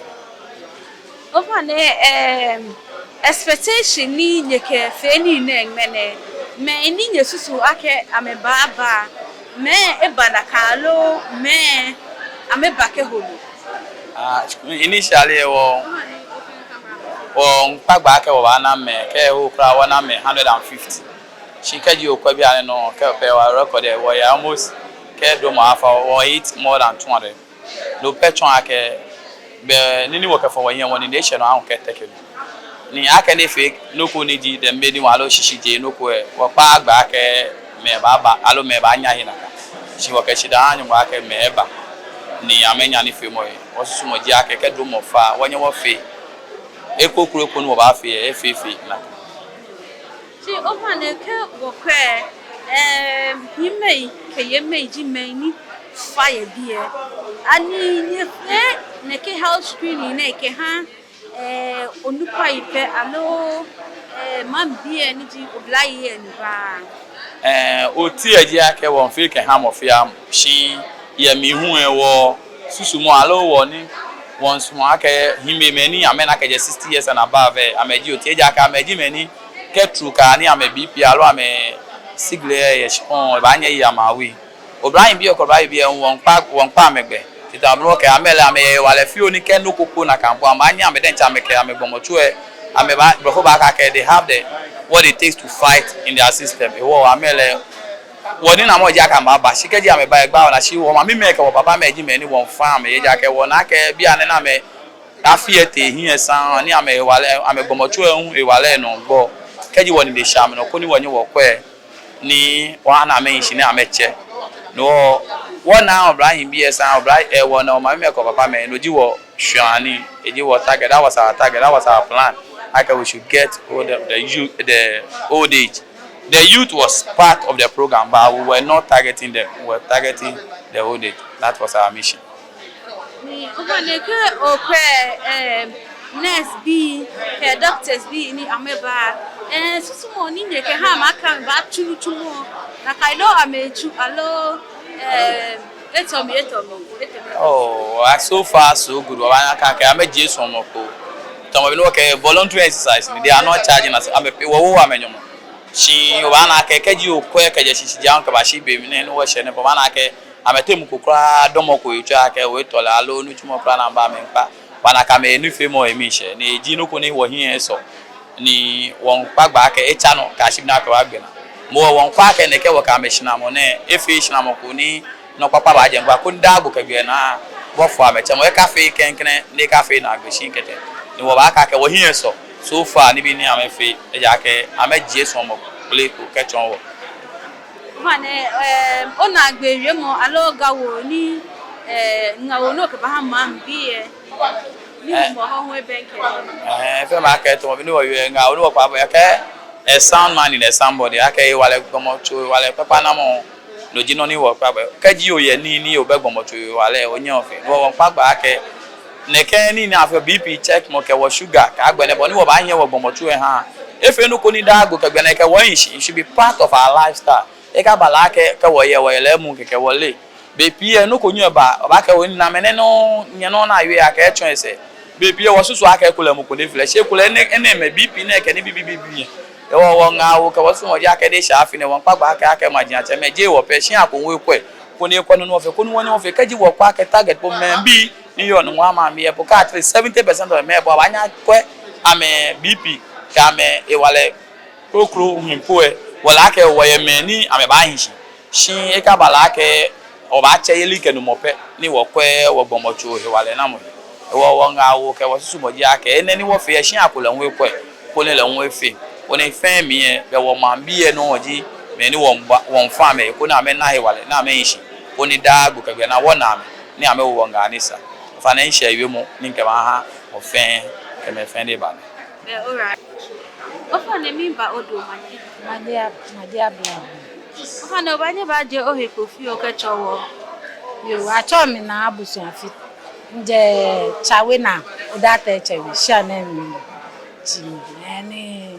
Ofainɛ, em, expectation ni nyɛkɛfee nii nɛɛ ŋmɛnɛ, mɛi ni nyɛsusuɔ akɛ amɛbaaba, mɛi eba nakai aloo mɛi amɛba kɛho nɔ? Ah, initially, wɔ, wɔmiikpa gbɛ akɛ wɔbaana mɛi, kɛ eho kwraa wɔna mɛi hundred and fifty. Shi kɛji okwɛ bianɛ nɔŋŋ, kɛ pɛ wɔ record lɛ, wɔyɛ almost, kɛ duromɔ afa, wɔ hit more than two hundred. No pɛ tsɔɔ akɛ, be ni, ni wɔkɛfɔ wɔhiɛ wɔnine eshɛ nɔ aahu kɛteke nɔ. Ni akɛni efee nɔ ko ni ji the main one aloo shishijee nɔ ko lɛ, wɔkpaa gbɛ akɛ mɛi baaba, aloo mɛi baanya he nakai. Shi wɔkɛ shidaa ha Nyɔŋmɔ akɛ mɛi eba. Ni amɛnya nifeemɔ lɛ. Wɔsusumɔ ji akɛ kɛ duromɔ fa, wɔnyɛ wɔfee eko kroko ni wɔbaafee lɛ, efee fɛɛ nakai. Shi ofainɛ, kɛ wɔkwɛ, em, hiimɛi kɛ yeimeji mɛi ni fa yɛ biɛ. Ani nyɛfee nɛkɛ health screening nɛɛ kɛha, eh, onukpai pɛ aloo, eh, maŋbii ni ji oblayei lɛ ni ba? Eh, oti lɛ ji akɛ wɔmiifee kɛha mɔ fɛɛ mɔ, shi yɛ mi hu lɛ wɔsusumɔ aloo wɔ ni wɔmiisumɔ akɛ hiimɛi mɛi ni amɛna kɛjɛ sixty years and above lɛ, amɛji oti, ejaakɛ amɛji mɛi ni kɛ trukaa ni amɛ B P aloo amɛ sukle lɛ yɛ shikpɔŋ, ebaanyɛ eye amɛ awui. Oblahii bii lɛ kɛ oblahii bii lɛ hu wɔmiikpa, wɔmiikpa amɛ gbɛ. Titri amrɔ kɛ amɛ lɛ amɛyɛ hewalɛ fioo ni kɛ nɔ ko po nakai po amɛbaanyɛ amɛ diɛŋtsɛ amɛkɛ amɛgbɔmɔtso lɛ, amɛba, blɔfo baakɛɛ akɛ they have the, what it takes to fight in their system. Ehewɔ amɛ lɛ, wɔnina mɔ ji akɛ amɛbaaba, shi kɛji amɛba lɛ egba wɔnaa, shi wɔ mamimɛi kɛ wɔ babamɛi ji mɛi ni wɔmiifa amɛ, ejaakɛ wɔna akɛ bianɛ ni amɛ afi lɛ tee hiɛ saŋŋ ni amɛ hewalɛ, amɛgbɔmɔtso lɛ hu hewalɛ nɔ gbɔ. Kɛji wɔnine shɛ amɛnɔ koni wɔnyɛ wɔkwɛ ni wɔhã amɛhi shi ni amɛtsɛ. No hewɔ, wɔna oblahii bii lɛ saŋŋ, obla, eh, wɔna wɔ mamimɛi kɛ wɔ babamɛi, no ji wɔshwɛɔ nii, eji wɔ target, that was our target, that was our plan. Akɛ we should get old, the youth, the old age. The youth was part of the program, but we were not targeting them. We were targeting the old age. That was our mission. Ni ofainɛ, kɛ okwɛ, em, nurse bii kɛ doctors bii ni amɛba, eh, susumɔ ni nyɛkɛha amɛ akɛ amɛbaatsu nitsumɔ, nakai nɔŋŋ amɛtsu aloo, em, etɔ mli, etɔ mli, etɔ mli. Oh, ah, so far so good. Wɔbaanyɛ wɔkɛɛ akɛ amɛjie suɔmɔ ko. Tamɔ bɔ ni wɔkɛɛ, voluntary exercise ni, they are not charging us. Amɛ, wɔwooo amɛ nyɔmɔ. Shi obaana akɛ kɛji okwɛ kɛjɛ shishijee aahu kɛbashi be mli nɛɛ ni wɔshɛ nɛɛ, obaana akɛ amɛteŋ mɔ ko kwraa dɔmɔ ko etsɔɔɔ akɛ etsɔɔ lɛ aloo nitsumɔ kwraa ni aba amɛŋkpa. Obaana akɛ amɛnifeemɔ emli shɛɔ, ni eji nɔ ko ni wɔhiɛ esɔ. Ni wɔmiikpa gbɛ akɛ etsa nɔ kɛyashi be ni akɛbaagbe naa. Moŋ wɔmiikpa akɛ nɛkɛ wɔkɛ amɛ shinamɔ nɛɛ, efee shinamɔ ko ni nɔ kpakpa baajɛ ŋkpa koni daa gbi kɛ gbi naa wɔfɔ amɛtsɛmɔ, ekafee klɛŋklɛŋ, ni ekafee naagbee shi kɛtee. Ni wɔbaakɛɛ akɛ wɔhiɛ esɔ, so far nibii ni amɛfee, ejaakɛ amɛjie suɔmɔ kpele ko kɛtsɔɔ wɔ. Ofainɛ, eh, onaagbee wiemɔ aloo ŋaawoo ni, eh, ŋaawoo ni okɛbaaha maŋbii lɛ, ni, eh, mɔ hɔɔŋ ebɛŋkɛ. Eh, fɛɛ makɛɛ tamɔ bɔ ni wɔwie ŋaawoo ni wɔkpa bɔ akɛ a sound man in a sound body, akɛ hewalɛ gbɔmɔtso, hewalɛ kpakpa namɔ. No ji nɔ ni wɔkpa gbɛ. Kɛji oyɛ nii ni obɛ gbɔmɔtso hewalɛ, onyɛŋ ofee. No hewɔ wɔmiikpa gbɛ akɛ nɛkɛ nii ni afeɔ B P check mɔ kɛ wɔ sugar kɛ agbɛnɛ bɔ ni wɔbaanyiɛ wɔgbɔmɔtso lɛ ahã. Efee nɔ ko ni daa gbi kɛ gbɛ nɛɛ kɛ wɔhi shi, it should be part of our lifestyle. Ekaba lɛ akɛ, kɛ wɔye, wɔye lɛ emuu kɛkɛ wɔleee. Bei pii lɛ, nɔ ko nyɛɔ baa, obaakɛɛ oo, namɛi nɛɛ nɔŋŋ, nyɛ nɔŋŋ ni awie akɛ etsɔ esɛɛ. Bei pii lɛ, wɔsusuɔ akɛ ekolɛ mɔ ko ni efee lɛ, shi ekolɛ enɛ, enɛɛmɛi B P nɛɛ kɛ nibii bibii. Hewɔ wɔŋaawoo kɛ wɔsusumɔ ji akɛ eshɛ afi nɛɛ, wɔmiikpa gbɛ akɛ, akɛ majiatsɛmɛi, jeee wɔ pɛ, shia ko hu ekwɛ, koni ekwɛ nɔ ni wɔfeɔ, koni wɔnyɛ wɔfee. Kɛji wɔkwɛ akɛ target po mɛi bii ni yɔɔ Nungua maŋ mli lɛ po, kɛ at least seventy percent of mɛi po abaanyɛ akwɛ amɛ B P kɛ amɛ hewalɛ kroko mli po lɛ, wɔle akɛ wɔyɛ mɛi ni amɛbaahi shi. Shi ekaba lɛ akɛ wɔbaatsɛ yelikɛnumɔ pɛ ni wɔkwɛ wɔgbɔmɔtso hewalɛ namɔ he. Hewɔ wɔŋaawoo kɛ wɔsusumɔ ji akɛ enɛ ni wɔfeɔ lɛ, shia ko lɛ hu ekwɛ, koni lɛ hu efee. Koni fɛɛ mli lɛ, bɛ wɔmaŋbii lɛ nɔŋŋ ji mɛi ni wɔmiiba, wɔmiifã amɛ, koni amɛna hewalɛ ni amɛhi shi, koni daa gbi kɛ gbɛ naa wɔna amɛ ni amɛwo wɔ ŋaa ni sa. Ofainɛ, mishɛɛ wiemɔ ni mikɛbaahã wɔ fɛɛ, kɛ mɛi fɛɛ ni ba nɛɛ. Bɛ, alright. Ofainɛ, miiba odɛŋ omanye. Manye aba, manye aba. Ofainɛ, obaanyɛ obaje ohe kpo fioo okɛtsɔɔ wɔ? Yoo, atsɛɔ mi Naa Abusua Fite. Mijɛ Tsawe naa, Odateitsɛ We, shia nɛɛ mli ji mi. Ɛɛ, ni,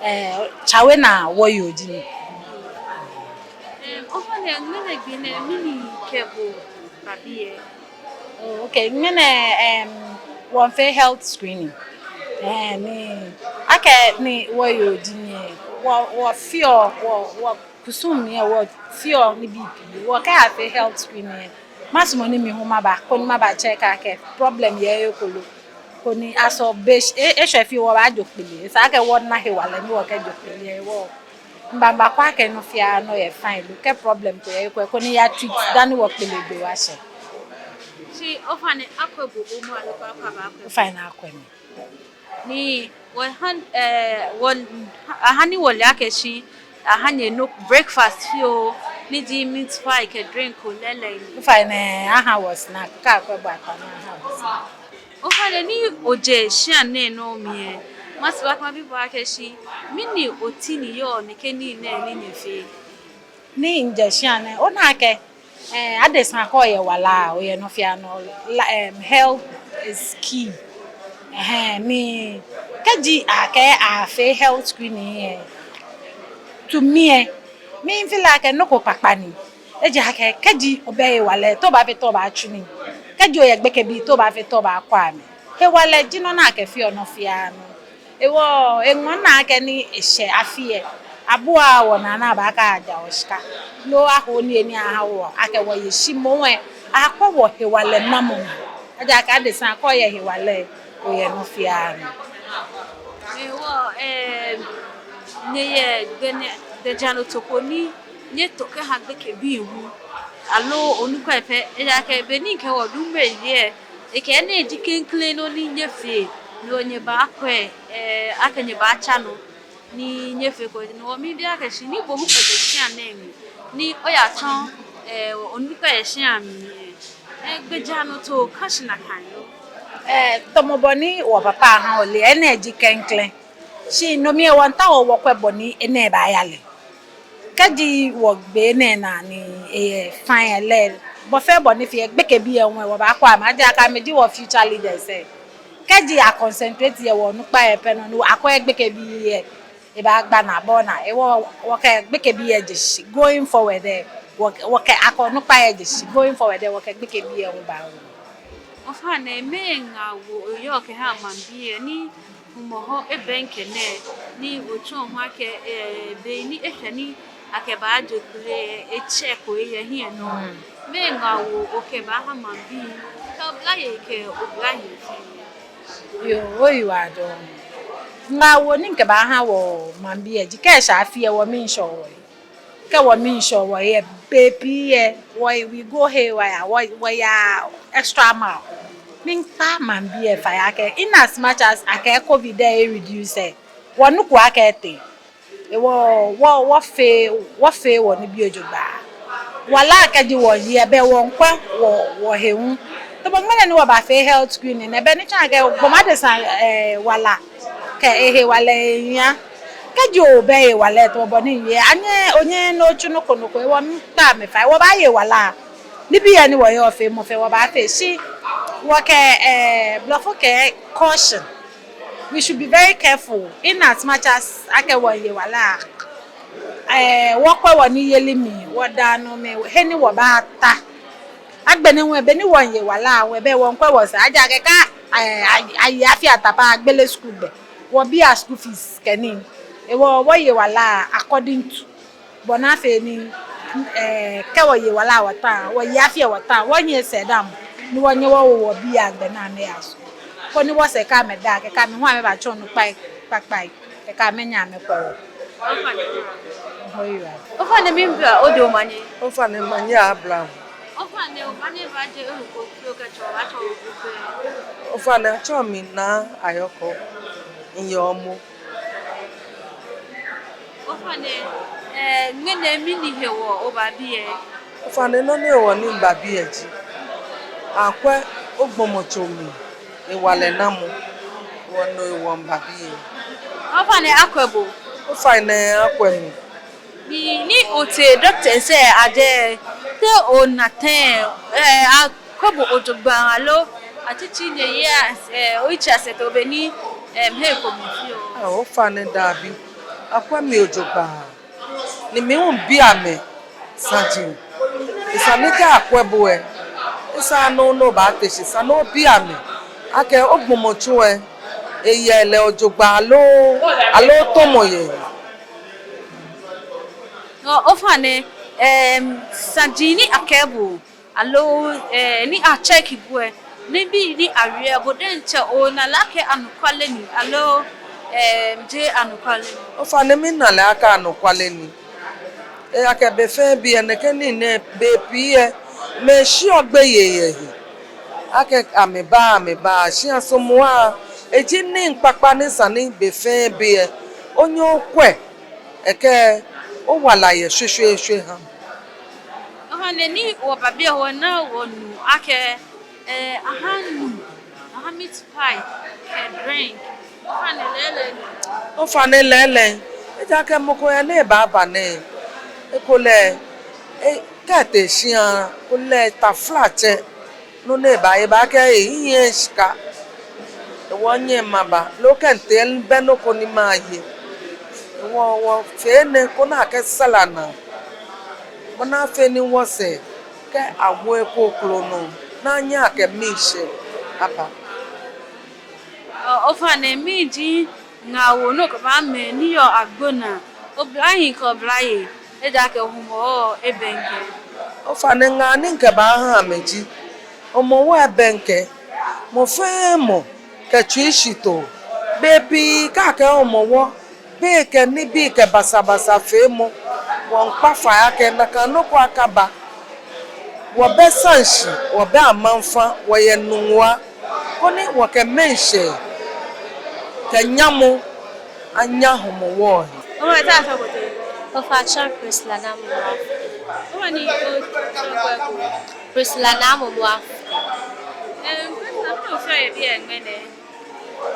ɛɛ, Tsawe naa wɔyoo ji mi. Ɛɛ, ofainɛ, ŋmɛnɛ gbi nɛɛ, mɛni kɛ bo ba biɛ? Oh, okay. Ŋmɛnɛ, ɛm, wɔmiifee health screening. Ɛɛ, ni akɛni wɔyoo ji mi lɛ, wɔ, wɔfeɔ, wɔ, wɔkusum mli lɛ, wɔfeɔ nibii pii. Wɔkɛyafee health screening lɛ, masumɔ ni mi hu maba, koni maba check akɛ problem yɛ he ko lo. Koni asɔ be, e, eshwɛ fioo wɔbaajo kpele. Esa akɛ wɔna hewalɛ ni wɔkɛjo kpele lɛ, wɔ Mibaa, mibaakwɛ akɛ nɔ fiaa nɔ yɛ fine lo, kɛ problem ko yɛ, ekolɛ koni miya treat dani wɔkpele gbe lɛ ashɛ. Shi ofainɛ akwɛ bo momo aloo akwɛ, akwɛ abakwɛ? Ofainɛ akwɛ mi. Ni wɔha, ɛɛ, wɔ, aha ni wɔle akɛ shi aha nyɛ nɔ breakfast fioo, ni ji meat pie kɛ drink ko lɛɛlɛŋ. Ofainɛ aha wɔ snack, kɛ akwɛ bo akpa ni aha wɔ snack. Ofainɛ ni ojɛ shia nɛɛ nɔ mli lɛ, mashɛ mabi bo akɛ shi, mɛni oti ni yɔɔ nɛkɛ nii nɛɛ ni nyɛfeɔ? Ni mijɛ shia nɛɛ, ona akɛ, ɛɛ, adesa kɛ oyɛ wala, oyɛ nɔ fiaa nɔ, la, ɛm, health is key. Ɛhɛɛ, ni kɛji akɛɛ afee health screening lɛ, to me lɛ, mifeel akɛ nɔ ko kpakpa ni. Ejaakɛ kɛji obɛ hewalɛ, te obaafee tɛŋŋ obaatsu nii? Kɛji oyɛ gbekɛbii, te obaafee tɛŋŋ obaakwɛ amɛ? Hewalɛ ji nɔ ni akɛfeɔ nɔ fiaa nɔ. Hewɔ eŋɔɔ minaa akɛ ni eshɛ afi lɛ, abuaa wɔnaa ni abaakɛɛ aja wɔ shika, loo aho niyenii aha wɔ, akɛ wɔye shi moŋ lɛ, akwɛ wɔ hewalɛ namɔ. Ejaakɛ adesa kɛ oyɛ hewalɛ, oyɛ nɔ fiaa nɔ. Hewɔ, ɛɛ, nyɛyɛ gbɛ nɛɛ, gbɛjianɔtoo ko ni nyɛto kɛha gbekɛbii hu, aloo onukpai pɛ? Ejaakɛ be ni mikɛ wɔ duŋ be lɛ, ekɛɛ enɛ ji klɛŋklɛŋ nɔ ni nyɛfeɔ, ni nyɛbaakwɛ, ɛɛ, akɛ nyɛbaatsa nɔ ni nyɛfee ko. Ni wɔmiibi akɛ shi ni bo hu ojɛ shia nɛɛ mli, ni oyatsɔɔ, ɛɛ, onukpai yɛ shia mli lɛ, ɛɛ, gbɛjianɔtoo kã shi nakai lo? Ɛɛ, tamɔ bɔ ni wɔpapa ha wɔle, enɛ ji klɛŋklɛŋ. Shi no mli lɛ wɔmiitao wɔkwɛ bɔ ni enɛ baaya lɛ. Kɛji wɔgbe enɛ naa ni eyɛ fine lɛ, bɔ fɛɛ bɔ ni fee lɛ, gbekɛbii lɛ hu wɔbaakwɛ amɛ, ejaakɛ amɛji wɔ future leaders lɛ. Kɛji a concentrate yɛ wɔnukpai lɛ pɛ nɔ ni akwɛɛɛ gbekɛbii lɛ, ebaagba naa, bɔ naa. Hewɔ wɔkɛ gbekɛbii lɛ je shishi, going forward lɛ, wɔ, wɔkɛ akɛ onukpai lɛ je shishi, going forward lɛ, wɔkɛ gbekɛbii lɛ hu baawo. Ofainɛ, mɛɛ ŋaawoo oyɔɔ kɛha maŋbii lɛ ni Hɔmɔ hɔ ebɛŋkɛ nɛɛ, ni otsɔɔ hu akɛ, ɛɛ, be ni eshwɛ ni akɛbaajo kpele lɛ, etsɛko yɛ hiɛ nɔ. Mm. Mɛɛ ŋaawoo okɛbaaha maŋbii, kɛ oblayei kɛ oblahii fɛɛ? Yoo, oyiwaladɔŋŋ. Ŋaawoo ni mikɛbaaha wɔmaŋbii lɛ ji, kɛ eshɛ afi lɛ, wɔmiishɛɔ wɔhe. Kɛ wɔmiishɛɔ wɔhe, bei pii lɛ, wɔ, we go haywire, wɔ, wɔyaa extra mile. Miikpa maŋbii lɛ fai akɛ, in as much as akɛ covid lɛ e reduce lɛ, wɔnuko akɛ etee. Hewɔ, wɔ, wɔfee, wɔfee wɔnibii jogbaŋŋ. Wala kɛji wɔye lɛ, bɛ wɔmiikwɛ wɔ, wɔhe hu. Tamɔ ŋmɛnɛ ni wɔbafee health screening nɛɛ, bɛ ni tsɔɔ akɛ gbɔmɔ adesa, ɛɛ, wala kɛ ehewalɛ ehia. Kɛji obɛ hewalɛ tamɔ bɔ ni miwie, anyɛɛɛ onyɛ ni otsu nɔ ko nɔ ko, hewɔ miikpa amɛ fai, wɔbaaye wala. Nibii ni wɔyɔɔ feemɔ fɛɛ wɔbaafee shi wɔkɛ, eh, blɔfo kɛɛ caution. We should be very careful in as much as akɛ wɔye wala. Eh, wɔkwɛ wɔniyeli mli, wɔdaa nɔ mli, he ni wɔbaata. Agbɛnɛ hu, be ni wɔye wala hu, be wɔmiikwɛ wɔsɛɛ, ejaakɛ kɛ, eh, a, aye afi atapa agbele skul gbɛ. Wɔbii a school fees kɛ nii. Hewɔ wɔye wala according to bɔ ni afee ni, eh, kɛ wɔye wala wɔta, wɔye afi wɔta, wɔnyiɛ sɛɛdamɔ, ni wɔnyɛ wɔwo wɔbii agbɛnɛ amɛya skul. Koni wɔsɛɛ kɛ amɛda, kɛkɛ amɛ hu amɛbatsɔ onukpai kpakpai, kɛkɛ amɛnyɛ amɛkwɛ wɔ. Ofainɛ, miibi bo, odɛŋ omanye? Ofainɛ, manye aba. Ofainɛ, omanye baje oluko kio kɛtsɔ, atsɛɔ bo bɛ? Ofainɛ, atsɛɔ mi Naa Ayɔkɔ, miyɛ Hɔmɔwɔ. Ofainɛ, eh, ŋmɛnɛ mɛni hewɔ oba biɛ? Ofainɛ, nɔ ni hewɔ ni miba biɛ ji, akwɛ ogbɔmɔtso mli hewalɛ namɔ, hewɔ no hewɔ miba biɛ. Ofainɛ, akwɛ bo? Ofainɛ, akwɛ mi. Ni, ni otee doctor sɛɛ ajɛ, te ona tɛŋŋ, eh, akwɛ bo jogbaŋŋ aloo atsitsi nyɛ years, eh, oyitsi asɛɛ too be ni, em, hei komɛi feɔ? Ah, ofainɛ dabi. Akwɛ mi jogbaŋŋ. Ni mi hu mibi amɛ saji. Esa ni kɛ akwɛ bo lɛ, esaaa ni obaate shi, esa ni obi amɛ akɛ ogbɔmɔtso lɛ, eyɛ lɛ jogbaŋŋ aloo, aloo tɔmɔ yɛ. Ɔ, ofainɛ, em, saji ni akɛɛ bo, aloo, eh, ni a check bo lɛ, nibii ni awie lɛ, bo diɛŋtsɛ ona lɛ akɛ anɔkwale ni, aloo, em, jeee anɔkwale ni? Ofainɛ, mina lɛ akɛ anɔkwale ni. Ejaakɛ be fɛɛ be lɛ nɛkɛ nii nɛɛ bei pii lɛ, mɛi shiɔ gbeyei yɛ he akɛ amɛba, amɛba, shi asɔmɔ wa, eji nii kpakpa ni esa ni be fɛɛ be lɛ onyɛ okwɛ, akɛ owala yɛ shweshweeshwe ha. Ofainɛ, ni wɔba biɛ wɔna wɔnu akɛ, eh, aha nu, aha meat pie kɛ drink. Ofainɛ lɛɛlɛŋ? Ofainɛ lɛɛlɛŋ. Ejaakɛ mɔ ko yɛ ni ebaaba nɛɛ, ekolɛ, e, kɛ etee shia, ekolɛ taflatsɛ. Nɔ ni eba, ebaakɛɛ ehiɛɛɛ shika. Hewɔ nyɛŋ maba, loo kɛ mitee lɛ mibɛ nɔ ko ni maye. Hewɔ wɔfee enɛ koni akɛ sala naa, bɔ ni afee ni wɔsɛɛ kɛ awo eko kroko nɔ, ni anyɛ akɛ miishɛɛ aba. Ɔ, ofainɛ, mɛni ji ŋaawoo ni okɛbaaha mɛi ni yɔɔ agbo naa, oblahii kɛ oblayei, ejaakɛ Hɔmɔwɔ ebɛŋkɛ? Ofainɛ, ŋaa ni mikɛbaaha amɛ ji, Hɔmɔwɔ ebɛŋkɛ. Mɔ fɛɛ mɔ kɛ tsuishitoo. Bei pii kɛ akɛɛ Hɔmɔwɔ, bei kɛ nibii kɛ basabasa feemɔ, wɔmiikpa fai akɛ nakai nɔ ko akaba. Wɔbɛ saji, wɔbɛ amaŋfã, wɔyɛ nuŋua. Koni wɔkɛ miishɛɛ kɛ nyamɔ anya Hɔmɔwɔ he. Ofainɛ, ofainɛ, atsɛɔ Priscilla Naa Momoa. Ofainɛ, otsɛ okwɛ ko? Priscilla Naa Momoa. Em, Priscilla, mɛni ofeɔ yɛ biɛ ŋmɛnɛ?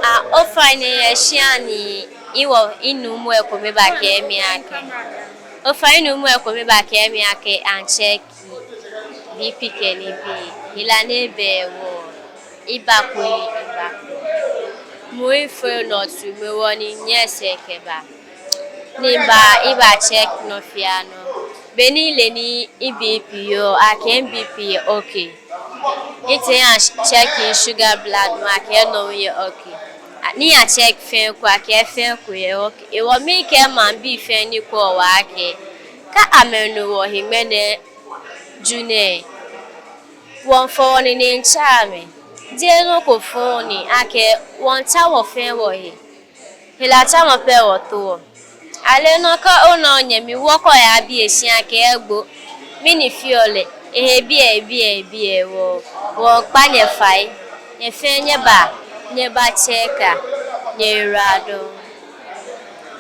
Ah, ofainɛ, yɛ shia ni miwɔ, minuumo ekome bakɛɛ mi akɛ. Ofainɛ, minuumo ekome bakɛɛ mi akɛ acheck B P kɛ nibii. Hela ni ebɛ hewɔ, mibako ni mibako. Mɔ fɛɛ nɔ tu mi hewɔ ni minyɛ sɛɛ kɛba. Ni miba, miba check nɔ fɛɛ nɔ. Be ni mile ni mi B P yɔɔ, akɛɛ mi B P yɛ okay. Mitee miya check mi sugar blood mli, akɛɛ no hu yɛ okay. Ni miya check fɛi ko, akɛɛ fɛi ko yɛ okay. Hewɔ mikɛɛ maŋbii fɛɛ ni kwɛɔ wɔ akɛ, kɛ amɛnu wɔhe ŋmɛnɛ juu nɛɛ, wɔmiifɔ wɔnine miitsa amɛ. Jeee nɔ ko fɔŋ ni akɛ wɔmiitsa wɔ fɛɛ wɔhe. Helatsamɔ pɛ wɔtaoɔ. Ale nɔ kɛ ona onyɛmi wɔ ko yabi eshi akɛ egbo. Mɛni feɔ lɛ? Ehe biɛ, biɛ, biɛ wɔ. Wɔmiikpa nyɛ fai. Nyɛ fɛɛ nyɛba, nyɛba check nyɛyiwaladɔŋŋ.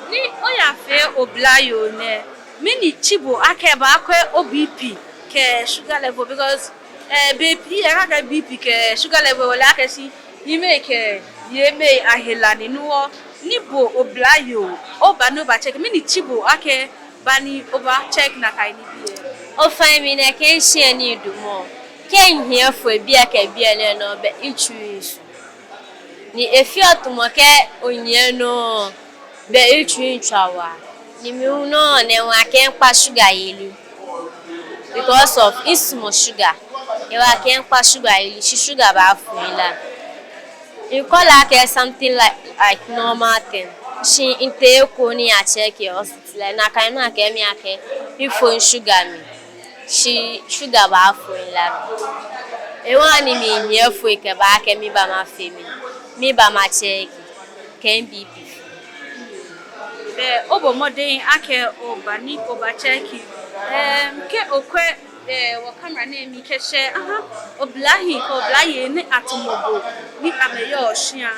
Ni oyafee oblayoo nɛɛ, mɛni tsi bo akɛ obaakwɛ o B P kɛ sugar level? Because, eh, bei pii lɛ akɛɛ B P kɛ sugar level, wɔle akɛ shi nyɛmimɛi kɛ yɛmimɛi ahela ni nɔ hewɔ Ni bo oblayoo, oba ni oba check, mɛni tsi bo akɛ ba ni oba check nakai nibii lɛ? Ofainɛ, mi nɛkɛ shishi ni idumɔ, kɛ mihiɛ efo biɛ kɛ biɛ lɛ nɔ, belɛ mitsui miisũ. Ni efeɔ tamɔ kɛ onyiɛ nɔ, belɛ mitsui miitswa waa. Ni mi hu nɔ nɛɛ, wɔkɛɛ miikpa sugar yeli. Because of misumɔɔ sugar. Hewɔ akɛɛ miikpa sugar yeli, shi sugar baafo mila. Mikɔ lɛ akɛ something like, like normal thing. Shi mitee eko ni a check yɛ hospital lɛ, nakai nɔŋŋ akɛɛ mi akɛ mifo misugar mli. Shi sugar baafo mila. Hewɔ ni mihiɛ efo kɛba akɛ miba mafee mɛni, miba ma check kɛ mi BP fee. Belɛ obɔ mɔdɛŋ akɛ oba ni oba check. Em, kɛ okwɛ, eh, wɔ camera nɛɛ mli kɛshɛ, aha, oblahii kɛ oblayei ni atsumɔ bo ni amɛyɔɔ shia,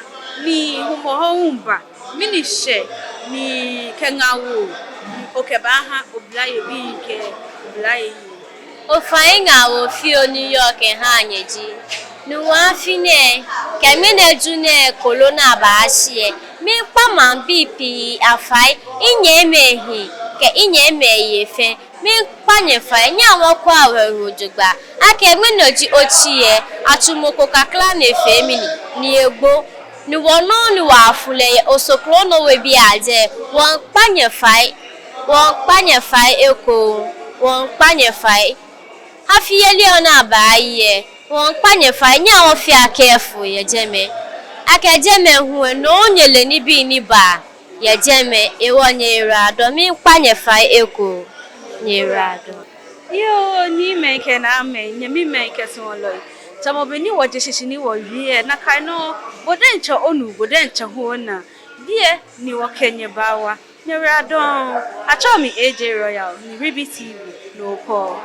ni humɔhɔ hu ba. Mɛni shɛ ni kɛ ŋaawoo ni okɛbaaha oblayei bii kɛ oblayei? Ofainɛ, ŋaawoo fioo ni miyɔɔ kɛha nyɛ ji, no hewɔ afi nɛɛ, kɛ ŋmɛnɛ Ju nɛɛ corona baashi lɛ, miikpa maŋbii pii afai, minyɛmimɛi hii kɛ minyɛmimɛi yei fɛɛ, miikpa nyɛ fai, nyɛhaa wɔkwɛa wɔhe jogbaŋŋ. Akɛ ŋmɛnɛ ji otsi lɛ, atsumɔ ko kakla ni efee mɛni, ni egbo. Ni wɔ nɔŋŋ ni wɔyafu lɛ yɛ Osoklo nɔ webii ajɛ, wɔmiikpa nyɛ fai, wɔmiikpa nyɛ fai ekoŋŋ, wɔmiikpa nyɛ fai. Afi yeli lɛ ni abaayi lɛ, wɔmiikpa nyɛ fai, nyɛhaa wɔfea careful yɛ jɛmɛ. Akɛ jɛmɛ hu lɛ, no nyɛle nibii ni baa yɛ jɛmɛ, hewɔ nyɛyiwaladɔŋŋ, miikpa nyɛ fai ekoŋŋ, nyɛyiwaladɔŋŋ. Yoo, niimɛi kɛ naamɛi, nyɛmimɛi kɛ suɔlɔi. Tamɔ bɔ ni wɔje shishi ni wɔwie lɛ, nakai nɔŋŋ, bo diɛŋtsɛ onu, bo diɛŋtsɛ hu ona. Biɛ ni wɔkɛ nyɛ baawa. Nyɛyiwaladɔŋŋ. Atsɛɔ mi A J Royal, ni Ribi T V, no kɔ.